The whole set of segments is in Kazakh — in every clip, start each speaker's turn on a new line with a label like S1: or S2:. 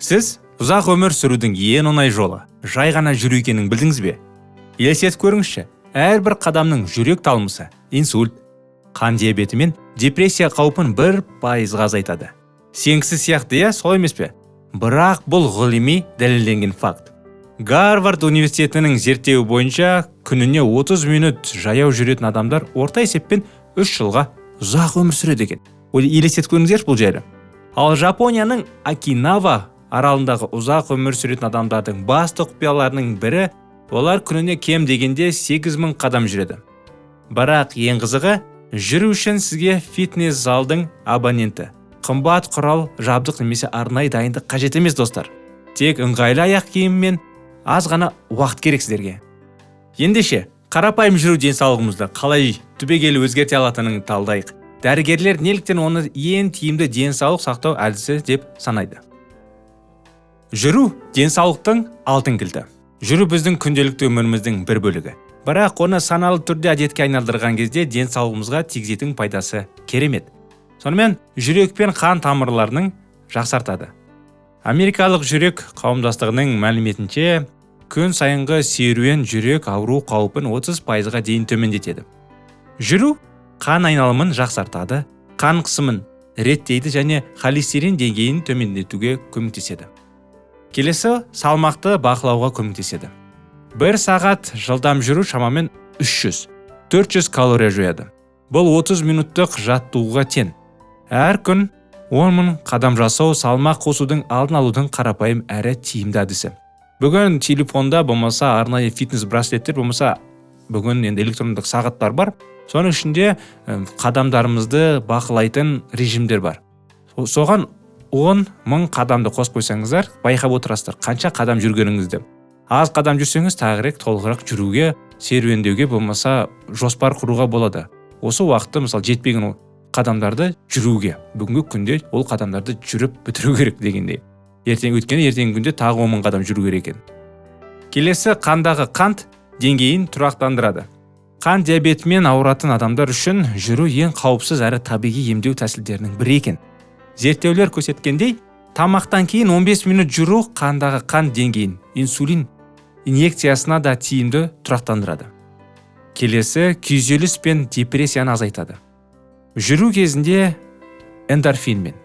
S1: Сіз ұзақ өмір сүрудің ең оңай жолы жай ғана жүру екенін білдіңіз бе? Елестетіп көріңізші, әрбір қадамның жүрек талмысы, инсульт, қан диабеті мен депрессия қаупін 1%-ға азайтады. Сенгісіз сияқты, иә, солай емес пе? Бірақ бұл ғылыми дәлелденген факт. Гарвард университетінің зерттеуі бойынша күніне 30 минут жаяу жүретін адамдар орта есеппен 3 жылға ұзақ өмір сүреді екен. Елестетіп көріңіздерші бұл жайлы. Ал Жапонияның Окинава аралындағы ұзақ өмір сүретін адамдардың басты құпияларының бірі — олар күніне кем дегенде 8000 қадам жүреді. Бірақ ең қызығы, жүру үшін сізге фитнес залдың абоненті, қымбат құрал жабдық немесе арнайы дайындық қажет емес, достар. Тек ыңғайлы аяқ киім мен аз ғана уақыт керек сіздерге. Ендеше, қарапайым жүру денсаулығымызды қалай түбегейлі өзгерте алатынын талдайық. Дәрігерлер неліктен оны ең тиімді денсаулық сақтау әдісі деп санайды? Жүру — денсаулықтың алтын кілті. Жүру — біздің күнделікті өміріміздің бір бөлігі. Бірақ оны саналы түрде әдетке айналдырған кезде денсаулығымызға тигізетін пайдасы керемет. Сонымен, жүрек пен қан тамырларының жақсартады. Америкалық жүрек қауымдастығының мәліметінше, күн сайынғы серуен жүрек ауру қаупін 30%-ға дейін төмендетеді. Жүру қан айналымын жақсартады, қан қысымын реттейді және холестерин деңгейін төмендетуге көмектеседі. Келесі, салмақты бақылауға көмектеседі. Бір сағат жылдам жүру шамамен 300-400 калория жояды. Бұл 30 минуттық жаттығуға тең. Әр күн 10 мың қадам жасау — салмақ қосудың алдын алудың қарапайым әрі тиімді әдісі. Бүгін телефонда болмаса арнайы фитнес браслеттер, болмаса бүгін енді электрондық сағаттар бар. Соның ішінде қадамдарымызды бақылайтын режимдер бар. Соған 10 мың қадамды қосып қойсаңыздар, байқап отырасыздар қанша қадам жүргеніңізді. Аз қадам жүрсеңіз, тағырақ толығырақ жүруге, серуендеуге, болмаса жоспар құруға болады. Осы уақытты, мысалы, жетпеген қадамдарды жүруге, бүгінгі күнде ол қадамдарды жүріп бітіру керек дегендей. Ертең, өйткені ертеңгі күнде тағы 10 мың қадам жүру керек екен. Келесі, қандағы қант деңгейін тұрақтандырады. Қан диабетімен ауыратын адамдар үшін жүру ең қауіпсіз әрі табиғи емдеу тәсілдерінің бірі екен. Зерттеулер көрсеткендей, тамақтан кейін 15 минут жүру қандағы қант деңгейін инсулин инъекциясына да тиімді тұрақтандырады. Келесі, күйзеліс пен депрессияны азайтады. Жүру кезінде эндорфин мен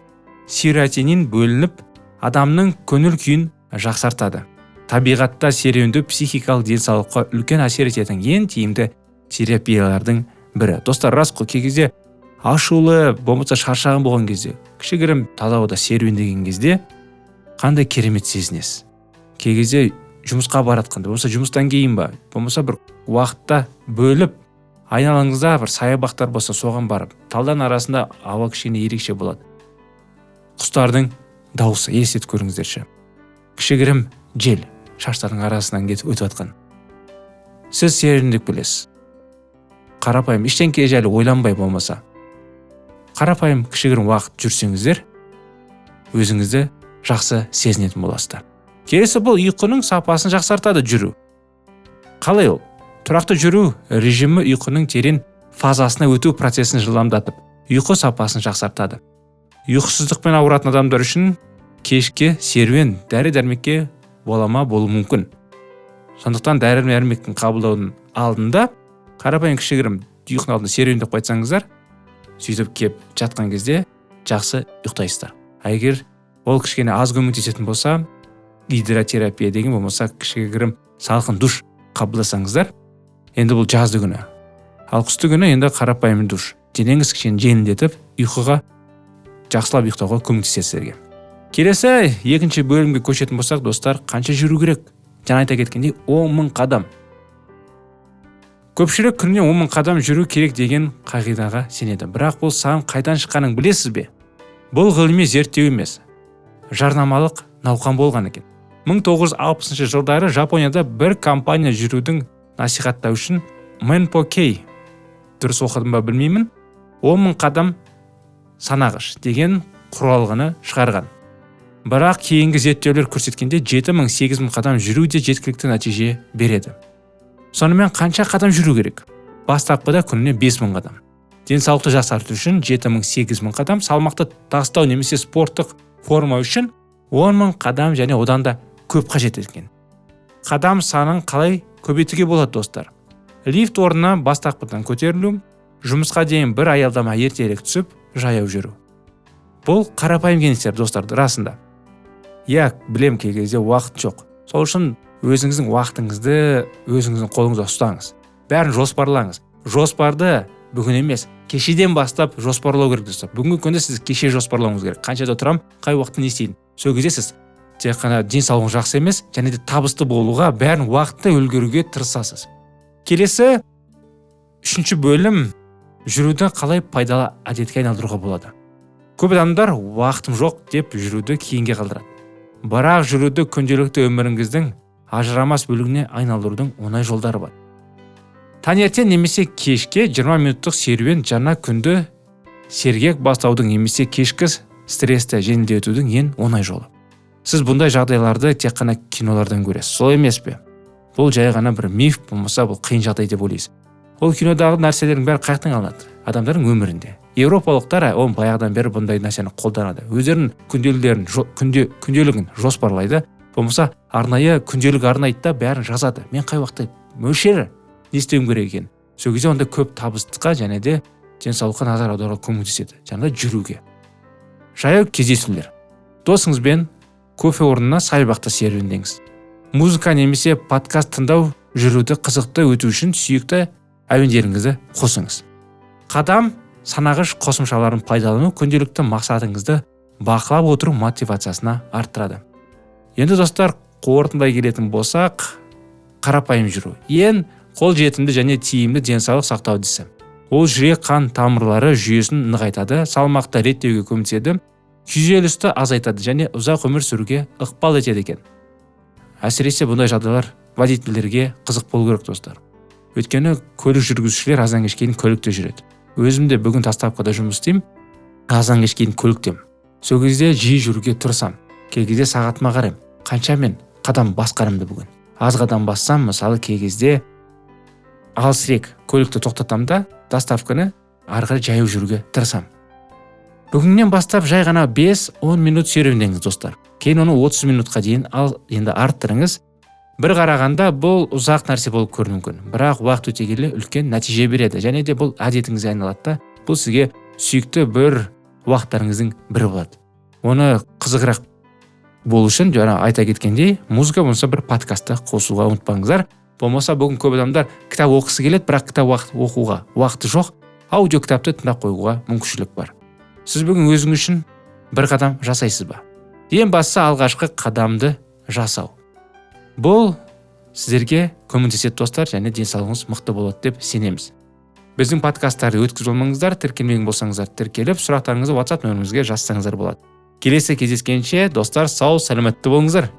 S1: серотонин бөлініп, адамның көңіл күйін жақсартады. Табиғатта серуендеу психикалық денсаулыққа үлкен әсер ететін ең тиімді терапиялардың бірі. Достар, рас қой, кей кезде ашулы, болмаса шаршаған болған кезде кішігірім таза ауада серуендеген кезде қандай керемет сезінесіз. Кей кезде жұмысқа баратқанда, болмаса жұмыстан кейін ба, болмаса бір уақытта бөліп, айналаңызда бір саябақтар болса, соған барып, талдан арасында ауа кішкене ерекше болады. Құстардың дауысы, елестетіп көріңіздерші, кішігірім жел шаштардың арасынан кетіп өтіп жатқан. Сіз серуендеп келесіз, қарапайым, ештеңке жайлы ойланбай, болмаса қарапайым кішігірім уақыт жүрсеңіздер, өзіңізді жақсы сезінетін боласыздар. Келесі, бұл ұйқының сапасын жақсартады жүру. Қалай ол? Тұрақты жүру режимі ұйқының терең фазасына өту процесін жылдамдатып, ұйқы сапасын жақсартады. Ұйқысыздықпен ауыратын адамдар үшін кешке серуен дәрі дәрмекке балама болуы мүмкін. Сондықтан дәрі дәрмектің қабылдаудың алдында қарапайым кішігірім ұйқының алдында серуендеп қайтсаңыздар, сөйтіп кеп жатқан кезде жақсы ұйықтайсыздар. А егер ол кішкене аз көмектесетін болса, гидротерапия деген, болмаса кішігірім салқын душ қабылдасаңыздар. Енді бұл жазды күні, ал қысты күні енді қарапайым душ денеңіз кішкене жеңілдетіп, ұйқыға жақсылап ұйықтауға көмектеседі сіздерге. Келесі, екінші бөлімге көшетін болсақ, достар, қанша жүру керек? Жаңа айта кеткендей, 10 мың қадам. Көпшілік күніне 10 мың қадам жүру керек деген қағидаға сенеді. Бірақ бұл сан қайдан шыққанын білесіз бе? Бұл ғылыми зерттеу емес, жарнамалық науқан болған екен. 1960 жылдары Жапонияда бір компания жүрудің насихаттау үшін Мэнпо-кей, дұрыс оқыдым ба, білмеймін, 10 мың қадам санағыш деген құралғыны шығарған. Бірақ кейінгі зерттеулер көрсеткендей, 7 мың, 8 мың қадам жүру де жеткілікті нәтиже береді. Сонымен, қанша қадам жүру керек? Бастапқыда күніне 5 мың қадам. Денсаулықты жақсарту үшін 7 мың, 8 мың қадам, салмақты тастау немесе спорттық форма үшін 10 мың қадам және одан да көп қажет екен. Қадам санын қалай көбейтуге болады, достар? Лифт орнына бастапқыдан көтерілу, жұмысқа дейін бір аялдама ертерек түсіп, жаяу жүру. Бұл қарапайым кеңестер, достар, расында. Иә, білем, кей кезде уақыт жоқ. Сол үшін өзіңіздің уақытыңызды өзіңіздің қолыңызда ұстаңыз. Бәрін жоспарлаңыз. Жоспарды бүгін емес, кешеден бастап жоспарлау керек, достар. Бүгінгі күнде сіз кеше жоспарлауыңыз керек. Қаншада тұрамын, қай уақытта не істеймін. Сол кезде сіз тек қана денсаулығыңыз жақсы емес, және де табысты болуға, бәрін уақытта үлгеруге тырысасыз. Келесі үшінші бөлім: жүруді қалай пайдалы әдетке айналдыруға болады. Көп адамдар уақытым жоқ деп жүруді кейінге қалдырады. Бірақ жүруді күнделікті өміріңіздің ажырамас бөлігіне айналдырудың оңай жолдары бар. Таңертең немесе кешке 20 минуттық серуен жаңа күнді сергек бастаудың немесе кешкі стрессті жеңілдетудің ең оңай жолы. Сіз бұндай жағдайларды тек қана кинолардан көресіз, солай емес пе? Бұл жай ғана бір миф, болмаса бұл қиын жағдай деп ойлайсыз. Ол кинодағы нәрселердің бәрі қаяқтан алынады? Адамдардың өмірінде. Еуропалықтар ол баяғыдан бері бұндай нәрсені қолданады. Өздерінің күнделіктерін, күнделігін жоспарлайды, болмаса арнайы күнделік арнайды да бәрін жазады. Мен қай уақытта мөлшері не істеуім керек екен. Сол кезде онда көп табысқа және де денсаулыққа назар аударуға көмектеседі. Жаңағы жүруге. Жаяу кездесулер. Досыңызбен кофе орнына саябақта серуендеңіз. Музыка немесе подкаст тыңдау жүруді қызықты өту үшін сүйікті әуендеріңізді қосыңыз. Қадам санағыш қосымшаларын пайдалану күнделікті мақсатыңызды бақылап отыру мотивациясына арттырады. Енді, достар, қорытындылай келетін болсақ, қарапайым жүру ең қолжетімді және тиімді денсаулық сақтау әдісі. Ол жүрек қан тамырлары жүйесін нығайтады, салмақты реттеуге көмектеседі, күйзелісті азайтады және ұзақ өмір сүруге ықпал етеді екен. Әсіресе бұндай жағдайлар водительдерге қызық болу керек, достар. Өйткені көлік жүргізушілер азан кешке дейін көлікте жүреді. Өзім де бүгін доставкада жұмыс істеймін, азан кешке дейін көліктемін. Сол кезде жиі жүруге тырысамын. Кей кезде сағатыма қараймын, қанша мен қадам басқанымды бүгін. Аз қадам бассам, мысалы, кей кезде алысырақ көлікті тоқтатамын да, доставканы ары қарай жаяу жүруге тырысамын. Бүгіннен бастап жай ғана 5-10 минут серуендеңіз, достар. Кейін оны 30 минутқа дейін ал енді арттырыңыз. Бір қарағанда бұл ұзақ нәрсе болып көрінуі мүмкін, бірақ уақыт өте келе үлкен нәтиже береді және де бұл әдетіңізге айналады да, бұл сізге сүйікті бір уақыттарыңыздың бірі болады. Оны қызығырақ болу үшін жаңа айта кеткендей, музыка болмаса бір подкастты қосуға ұмытпаңыздар. Болмаса бүгін көп адамдар кітап оқысы келеді, бірақ кітап уақыт оқуға уақыты жоқ, аудио кітапты тыңдап қоюға мүмкіншілік бар. Сіз бүгін өзіңіз үшін бір қадам жасайсыз ба? Ең бастысы алғашқы қадамды жасау. Бұл сіздерге көмектеседі, достар, және денсаулығыңыз мықты болады деп сенеміз. Біздің подкасттарды өткізіп алмаңыздар, тіркелмеген болсаңыздар тіркеліп, сұрақтарыңызды WhatsApp нөмірімізге жазсаңыздар болады. Келесі кездескенше, достар, сау сәлеметті болыңыздар.